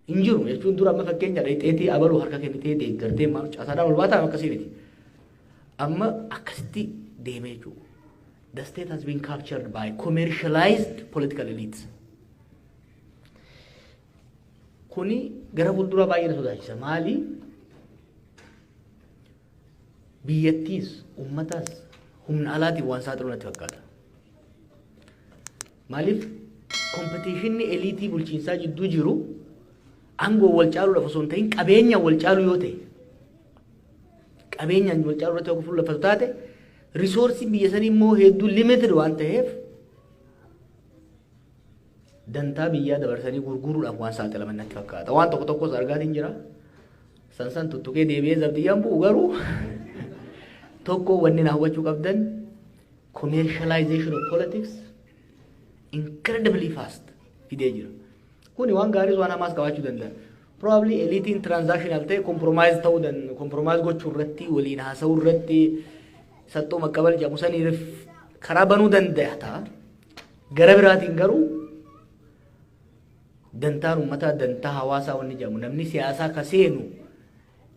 Hin jiru jechuun dura amma fakkeenya dhayxeetii abaluu harka kennitee deeggartee maal caasaadhaan ol baataa akkasii miti. Amma akkasitti deemee jechuudha. The state has been captured by commercialized political elites. Kuni gara fuulduraa baay'ee na sodaachisa. Maali? Biyyattiis ummataas humna alaatiin waan saaxilu natti fakkaata. Maaliif competition ni elite ii bulchiinsaa jidduu jiru aangoo wal caaluudhaaf osoo hin ta'in qabeenyaan wal caalu yoo ta'e, qabeenyaan wal caalu irratti yoo fuulleffatu taate, resource iin biyya sanii immoo hedduu limited waan ta'eef, dantaa biyyaa dabarsanii gurguruudhaaf waan saaxilaman natti fakkaata. Waan tokko tokkos argaatiin jira. San san tuttuqee deebi'ee zabdiyyaan bu'u, garuu tokko wanni na hubachuu qabdan, commercialization of politics incredibly fast fidee jira. Kuni waan gaariis waan hamaas qabaachuu danda'a. Probably elite iin transactional ta'e compromise ta'uu danda'a. Compromise gochuu irratti, waliin haasa'uu irratti, saxxoo maqqabal jedhamu saniif karaa banuu danda'a ta'a. Gara biraatiin garuu dantaan uummataa, dantaa hawaasaa wanni jedhamu, namni siyaasaa ka seenu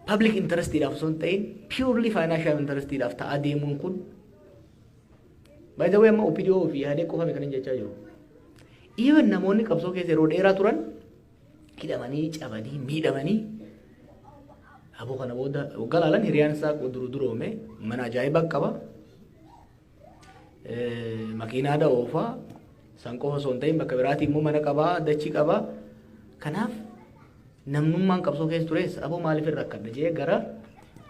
public interest iidhaaf osoo hin ta'in purely financial interest iidhaaf ta'aa deemuun kun, by the way, amma OPDO fi yaadee qofame kan hin jechaa jiru. Even namoonni qabsoo keessa yeroo dheeraa turan hidhamanii, cabanii, miidhamanii, aboo kana booda waggaa laalan hiriyaan isaa duru duroome mana ajaa'ibaa qaba. Makiinaa oofaa, san qofa osoo hin ta'in bakka biraatii immoo mana qabaa, dachii qabaa. Kanaaf namnummaan qabsoo keessa tures aboo maaliif irra akkadha jee gara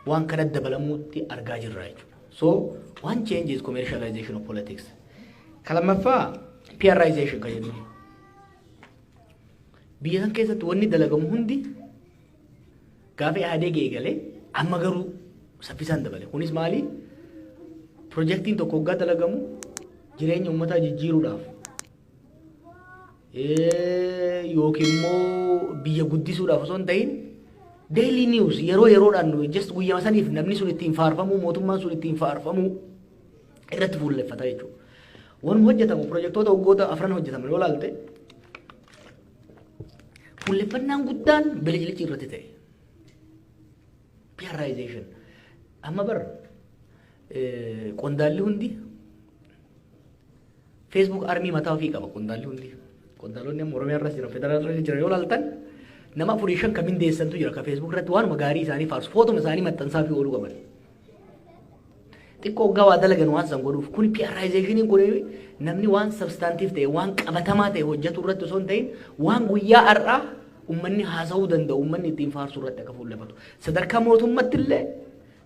waan kana dabalamuutti argaa jirra jechuudha. So one change is commercialization of politics. Ka lammaffaa PRization kan jennu. Biyya san keessatti wanni dalagamu hundi gaafa Ihaadeeg eegalee amma garuu saffisaan dabale. Kunis maali? Pirojektiin tokko waggaa dalagamu jireenya uummataa jijjiiruudhaaf yookiin immoo biyya guddisuudhaaf osoo hin ta'in, daily news yeroo yeroodhaan just guyyaa saniif namni sun ittiin faarfamuu, mootummaan sun ittiin faarfamuu irratti fuulleffata jechuudha. Wanuma hojjetamu, pirojektoota waggoota afran hojjetaman yoo ilaalte, fuulleffannaan guddaan bilicilici irratti ta'e. PRization. Amma bar qondaalli hundi Facebook army mataa ofii qaba, qondaalli hundi. Qondaalonni amma Oromiyaa irras jiran, federaala irras jiran yoo ilaaltan, nama afurii shan kan mindeessantu jira, kan Facebook irratti waanuma gaarii isaanii faarsu, footuma isaanii maxxansaa fi ooluu qaban. Xiqqoo waggaa waa dalagan waan san godhuuf. Kun PRization iin kun namni waan substantive ta'e, waan qabatamaa ta'e hojjetu irratti osoo hin ta'in, waan guyyaa har'aa uummanni haasa'uu danda'u, uummanni ittiin faarsuu irratti akka fuulleffatu. Sadarkaa mootummatti illee,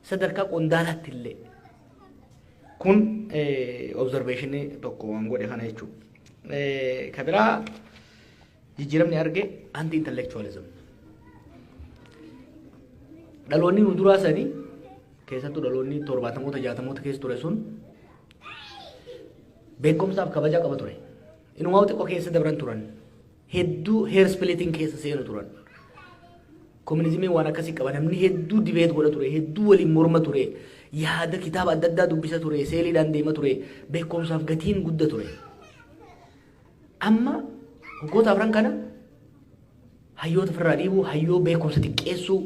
sadarkaa qondaalaatti illee. Kun observation ii tokko waan godhe kana jechuudha. Ka biraa jijjiiramni arge anti intellectualism. Dhaloonni nu duraa sanii, keessattuu dhaloonni 70moota 60moota keessa ture sun, beekumsaaf kabajaa qaba ture. Inumaa xiqqoo keessa dabran turan. Hedduu hair splitting keessa seenu turan. Kominizimiin waan akkasii qaba. Namni hedduu debate godha ture. Hedduu waliin morma ture. Yaada kitaaba adda addaa dubbisa ture. Seeliidhaan deema ture. Beekumsaaf gatiin gudda ture. Amma waggoota afran kana hayyoota ofirraa dhiibuu, hayyoo beekumsa xiqqeessuu,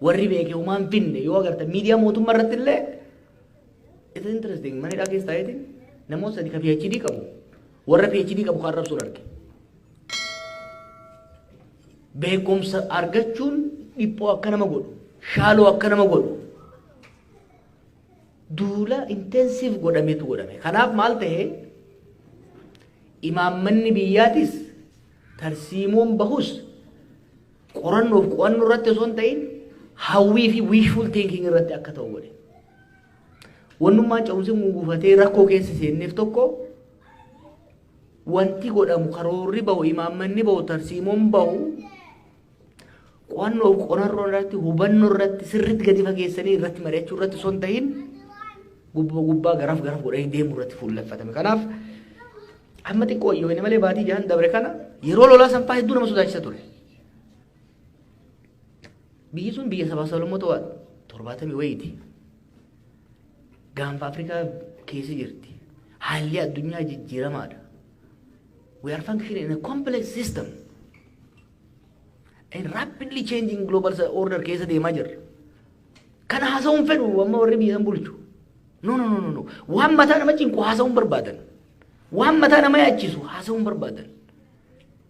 warri beeke homaan finne yoo agartan miidiyaa mootummaa irratti illee, it is interesting, mana hidhaa keessa taa'eetiin namoota sadi ka PhD qabu, warra PhD qabu kan arrabsuun arge. Beekumsa argachuun dhiphoo akka nama godhu, shaaloo akka nama godhu, duula intensive godhametu godhame. Kanaaf maal ta'e? Imaammanni biyyaatis, tarsiimoon bahus qorannoof qo'annoo irratti osoo hin ta'in hawwii fi wishful thinking irratti akka ta'u godhe. Wannummaan ce'umsi guguufatee rakkoo keessa seenneef tokko, wanti godhamu, karoorri bahu, imaammanni bahu, tarsiimoon bahu qo'annoof qorannoo irratti, hubannoo irratti, sirriitti gadi fageessanii irratti mari'achuu irratti osoo hin ta'in, gubbaa gubbaa garaaf garaaf godhanii deemuu irratti fuulleffatame. Kanaaf amma xiqqoo yoo inni malee baatii 6n dabre kana yeroo lolaa sanfaa hedduu nama sodaachisa ture. Biyyi sun biyya sabaa sablammoota 70 wayiiti. Gaanfa Afrikaa keessa jirti. Haalli addunyaa jijjiiramaadha. We are functioning in a complex system. And rapidly changing global order keessa deemaa jirra. Kana haasa'uun fedhu amma warri biyya san bulchu. No, no, no, no, no. Waan mataa nama cinqu haasa'uun barbaadan. Waan mataa nama yaachisu haasa'uun barbaadan.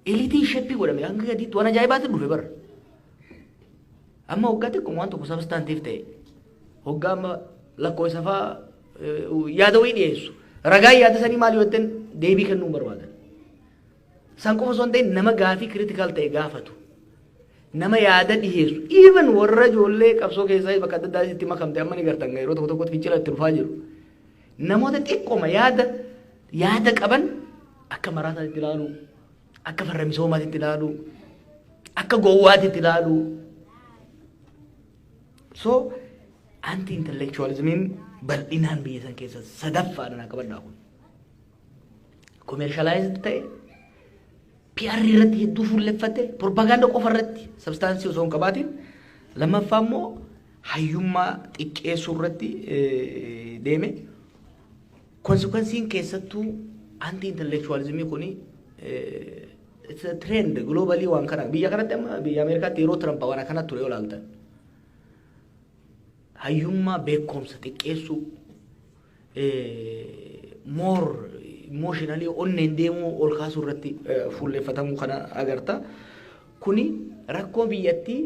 Elite-iin shape godhame hanga gadiitti waan ajaa'ibaatti dhufe bara. Amma waggaa xiqqoo waan tokko substantive ta'e, waggaa amma lakkoofsa fa'aa yaada wayii dhiyeessu. Ragaa yaada sanii maal yoo jettan deebii kennuu barbaadan. San qofa osoo hin ta'in, nama gaafii critical ta'e gaafatu. Nama yaada dhiyeessu. Even warra ijoollee qabsoo keessaa bakka adda addaa itti makamte amma ni gartan, yeroo tokko tokkotti fincila itti dhufaa jiru. Namoota xiqqooma yaada qaban akka maraataatti ilaalu, akka farra misoomaatti ilaalu, akka gowwaatti ilaalu. So anti intellectualismiin bal'inaan biyya san keessa sadaffaadhaan akka badhaa kun. Commercialized ta'e, PR irratti hedduu fuulleffate, propaganda qofa irratti substance osoo hin qabaatin, lammaffaa immoo hayyummaa xiqqeessuu irratti deeme. Consequence-iin keessattuu anti intellectualismii kuni, it's a trend globally. Waan kana biyya kanatti, amma biyya Ameerikaatti yeroo Trump waan akkanatti ture yoo ilaaltan, hayyummaa, beekumsa xiqqeessuu, more emotionally onneen deemuu ol kaasuu irratti fuulleffatamuu kana agarta. Kuni rakkoo biyyattii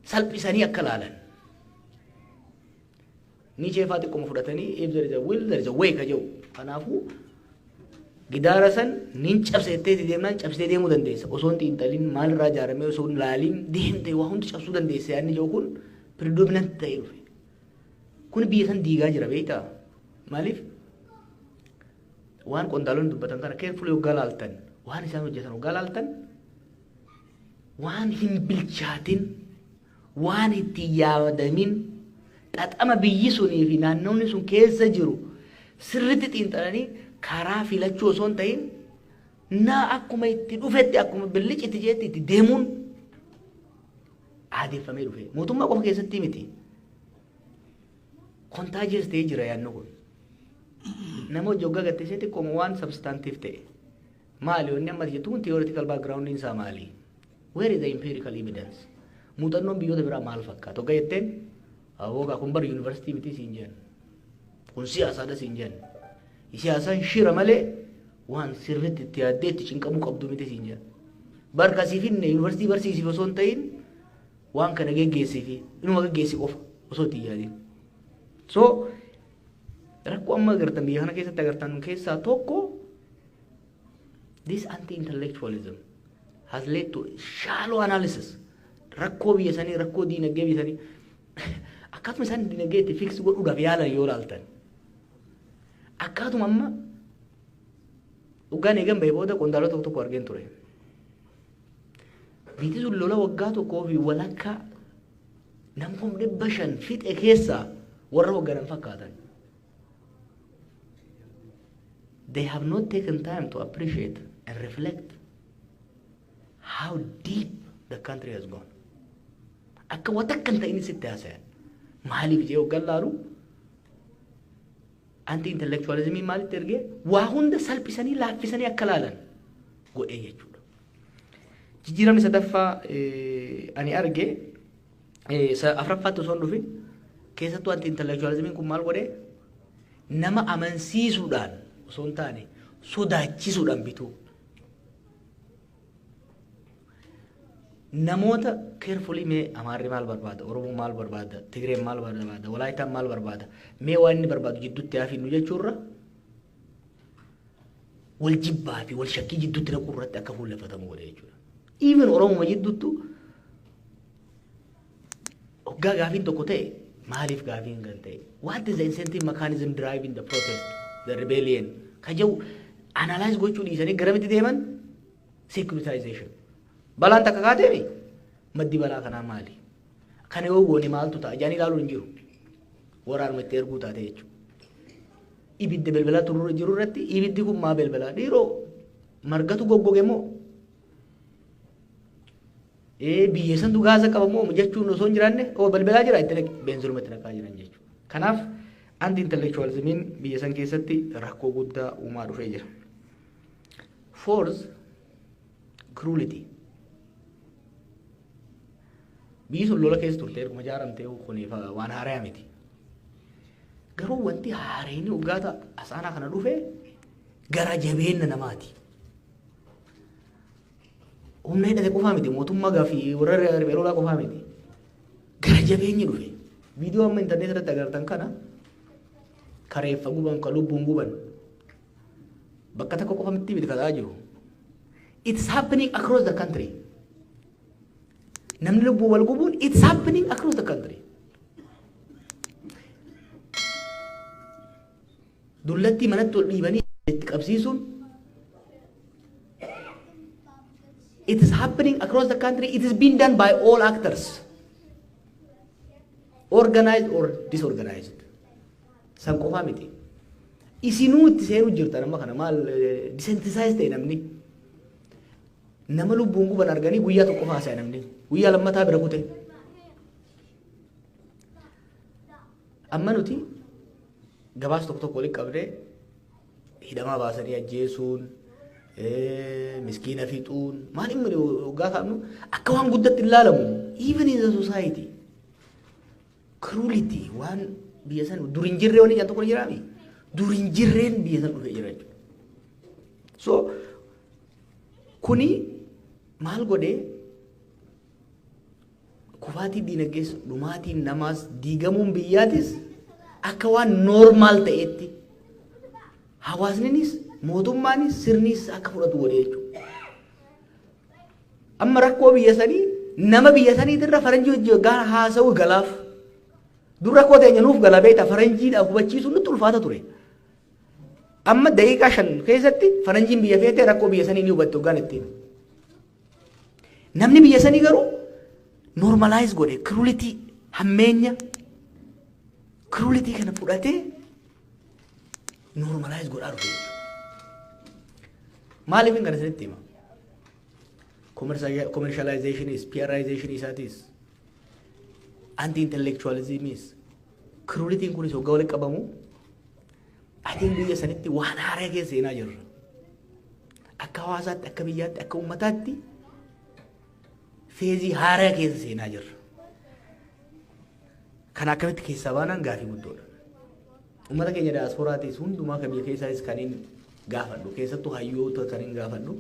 salphisanii akka laalan. Ni cheefaa xiqqooma fudhatanii, "If there is a will, there is a way" ka jedhu. Kanaafuu gidaara san nin cabsettee deemnaan cabsitee deemuu dandeessa. Osoo hin xiinxalin, maalirraa ijaaramee osoo hin laaliin deemtee waa hundi cabsuu dandeessa yaadni jiru kun predominant ta'ee dhufe. Kun biyya san diigaa jira, beektaa? Maaliif? Waan qondaalonni dubbatan kana carefully hoggaa laaltan, waan isaan hojjetan hoggaa laaltan, waan hin bilchaatin, waan itti yaadamin, xaxama biyyi sunii fi naannoonni sun keessa jiru sirritti xiinxalanii karaa filachuu osoo hin ta'in, naa akkuma itti dhufetti, akkuma billicitti jeetti itti deemuun aadeeffamee dhufe. Mootummaa qofa keessatti miti. Contagious ta'ee jira yaadni kun. Nama hojii hoggaa gattee xiqqooma waan substantive ta'e. Maali wanni amma jettu kun? Theoretical background isaa maali? Where is the empirical evidence? Muuxannoon biyyoota biraa maal fakkaata? Hoggaa jetteen, hoggaa kun bara yuunivarsiitii miti siin jenna. Kun siyaasaadha siin jenna. Siyaasaan shira malee waan sirriitti itti yaaddee itti cinqamuu qabdu miti siin jenna. Barka siif hinne yuunivarsiitii barsiisiif osoo hin ta'in, waan kana geggeessiifi inuma geggeessi qofa osoo itti hin yaadin. So rakkoo amma agartan, biyya kana keessatti agartan keessaa tokko, this anti-intellectualism has led to shallow analysis. Rakkoo biyya sanii, rakkoo diinagdee biyya sanii, akkaatuma isaan diinagdee itti fix godhuudhaaf yaalan yoo ilaaltan, akkaatuma amma dhugaan eegan bahee booda qondaalota tokko tokko argeen ture. Biyyi sun lola waggaa tokkoo fi walakkaa nama 500,000 fixe keessaa warra hoogganan fakkaatan. They have not taken time to appreciate and reflect how deep the country has gone. Akka wata akka hin ta'in sitti haasayan. Maaliif jee hoggan laalu, anti intellectualismii maalitti ergee waa hunda salphisanii laaffisanii akka laalan godhee jechuudha. Jijjiiramni sadaffaa ani arge, afuraffaatti osoo hin dhufin, keessattuu anti intellectualismiin kun maal godhee, nama amansiisuudhaan osoo hin taane sodaachisuudhaan bituu. Namoota carefully mee Amaarri maal barbaada, Oromoon maal barbaada, Tigreen maal barbaada, Walaayitaan maal barbaada, mee waan inni barbaadu jidduutti haa finnu jechuurra, wal jibbaa fi wal shakkii jidduutti naquu irratti akka fuulleffatamu godhe jechuudha. Even Oromuma jidduuttu hoggaa gaafiin tokko ta'e, maaliif gaafiin kan ta'e? What is the incentive mechanism driving the protest, the rebellion? Ka jedhu analyze gochuu dhiisanii garamitti deeman? Securitization. Balaan takka kaateemi, maddi balaa kanaa maali? Kana yoo goone maaltu ta'a? Jedhanii ilaaluun hin jiru. Waraanuma itti erguu taate jechuudha. Ibidda belbalaa turuu jiru irratti, ibiddi kun maa belbalaa? Dhiiroo, margatu goggoge moo? Biyya santu gaasa qaba moo jechuun osoo hin jiraanne, oo balbalaa jira, itti beenziluma itti naqaa jiran jechuudha. Kanaaf anti intellectualismiin biyya san keessatti rakkoo guddaa uumaa dhufee jira. Fourth, cruelty. Biyyi sun lola keessa turte erguma ijaaramtee, kun waan haaraa miti. Garuu wanti haareen waggaata asaanaa kana dhufe gara jabeenya namaati. Humna hidhate qofaa miti, mootummaa gaafii warra riphee lolaa qofaa miti. Gara jabeenyi dhufe. Viidiyoo amma intarneet irratti agartan kana, kareeffa guban, ka lubbuun guban, bakka tokko qofa miti miti kataa jiru. It's happening across the country. Namni lubbuu wal gubuun, it's happening across the country. Dullattii manatti ol dhiibanii itti qabsiisuun, it is happening across the country. It is being done by all actors, organized or disorganized. San qofaa miti. Isinuu itti seenuu jirtan. Amma kana maal desensitize ta'e namni. Nama lubbuun guban arganii guyyaa tokko haasa'e, namni guyyaa lammataa bira kute. Amma nuti gabaasa tokko tokko walitti qabdee, hidhamaa baasanii ajjeesuun, miskiina fixuun, maal inni waggaa kaa'amnu akka waan guddatti hin ilaalamu. Even in the society, cruelty waan biyya san dur hin jirree, wanni jedhan tokko ni jiraami, dur hin jirreen biyya san dhufee jira jechuudha. So kuni maal godhee? Kufaatii diinagdees, dhumaatiin namaas, diigamuun biyyaatis akka waan normal ta'etti hawaasninis, mootummaanis, sirnis akka fudhatu godhee jechuudha. Amma rakkoo biyya sanii nama biyya saniitirra faranjii hojii gaara haasa'uu galaaf. Dur rakkoo teenya nuuf gala beektaa, faranjiidhaaf hubachiisuun nutti ulfaata ture. Amma daqiiqaa 5 keessatti faranjiin biyya feetee rakkoo biyya sanii ni hubatte hoggaan ittiin. Namni biyya sanii garuu normalize godhe cruelty, hammeenya cruelty kana fudhatee normalize godhaa dhufe jechuudha. Maaliif hin kana isinitti hima? Commercializationis, PRization isaatis, anti intellectualismis, crueltyn kunis hoggaa walitti qabamu, atiin biyya sanitti waan haaraa keessa seenaa jirra. Akka hawaasaatti, akka biyyaatti, akka uummataatti phase haaraa keessa seenaa jirra. Kana akkamitti keessaa baanaan gaafii guddoodha. Uummata keenya diyaasporaatis hundumaa kan biyya keessaatis kan hin gaafadhu, keessattuu hayyoota kan hin gaafadhu.